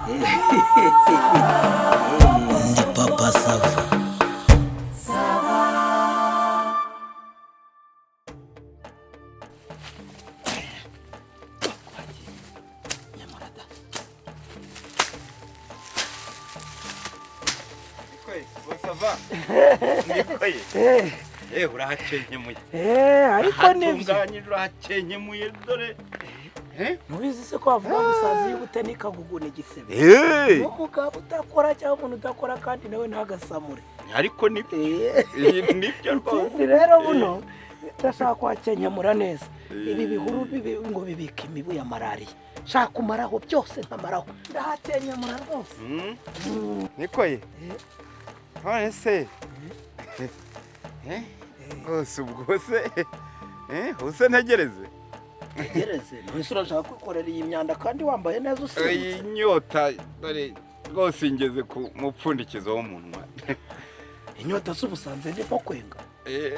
Ndi Papa Sava. Urahakenyemuye. Ariko nibyo. Urahatunganyije, urahakenyemuye dore. Ntubizi se ko bavuga ngo isazi y'ubute ntikaguguna igisebe? Umugabo udakora cyangwa umuntu udakora kandi nawe ntagasamure. Ariko nibyo rwose. Ikindi rero, buno ndashaka kuhakenyemura neza. Ibi bihuru ngo bibika imibu ya malariya, shaka kumaraho byose, nkamaraho, ndahakenyemura rwose. Nikoye, none se rwose ubwo se use ntegereze? Tegereze ntese, urashaka kwikorera iyi myanda kandi wambaye neza, Iyi usirimutse? nyota dore rwose ingeze ku mupfundikizo w'umunwa. Inyota se ubusanze ndimo kwenga?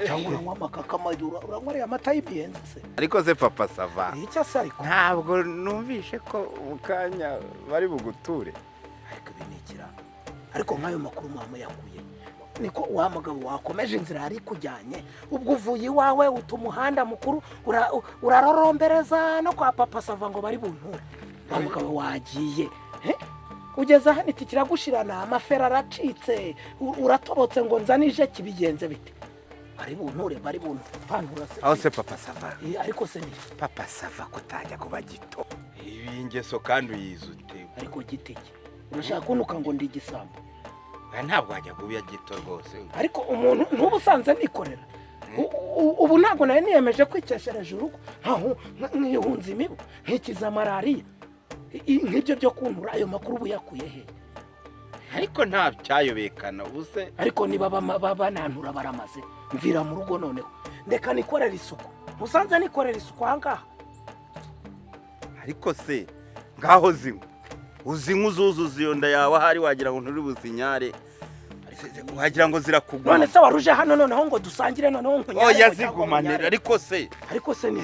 Cyangwa uranywa amakakama, uranywa ariya mata y'imiyenzi se? Ariko se Papa Sava, Icyo se ariko? ntabwo numvishe ko mu kanya bari buguture? Ariko ibi ni ikiranga, ariko nk'ayo makuru muba muyakuye? Niko wa mugabo wakomeje inzira yari ikujyanye, ubwo uvuye iwawe uta umuhanda mukuru, urarorombereza no kwa Papa Sava ngo bari bunture. Wa mugabo wagiye? Ugeze hano itike iragushirana, amafera aracitse, uratobotse ngo nzanije kibigenze bite? Bari bunture, bari bunture se? Aho se Papa Sava? Ariko se ni Papa Sava, kutajya kuba gito ibi ngeso kandi uyizi ute? Ariko gitike urashaka kunuka ngo ndi igisambo? Oya, ntabwo wajya kuba gito rwose. Ariko umuntu ntuba usanze nikorera. Ubu ntabwo nari niyemeje kwikeshereje urugo, nkihunza imibu, nkikiza malariya. Nk'ibyo byo kuntura, ayo makuru ubu yakuye he? Ariko nta cyayobekana ubuse. Ariko niba banantura baramaze, mvira mu rugo noneho, ndeka nikorera isuku. Musanze nikorera isuku aha ngaha. Ariko se ngaho zinywa, uzinywa uzuzuza iyo nda yawe, ahari wagira ngo nturi buzinyare, wagira ngo zirakugwa. None se waruje hano noneho ngo dusangire, noneho nkunyare Oya. ngo cyangwa Zigumanira. nkunyare? Ariko se Ariko se ni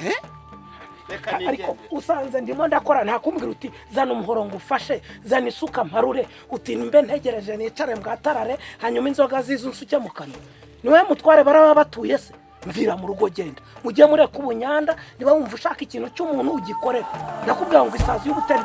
Reka Ariko nigendere. usanze ndimo ndakora, ntakumbwira uti zana umuhoro ngo ufashe, zana isuka mparure, uti mbe ntegereje nicare mbwatarare, hanyuma inzoga zize unsuke mu kanwa. Niwe mutware baraba batuye se? Mvira mu rugo, genda mujye mureka ubunyanda. Niba wumva ushaka ikintu cy'umuntu ugikorera, ndakubwira ngo isazi y'ubutare.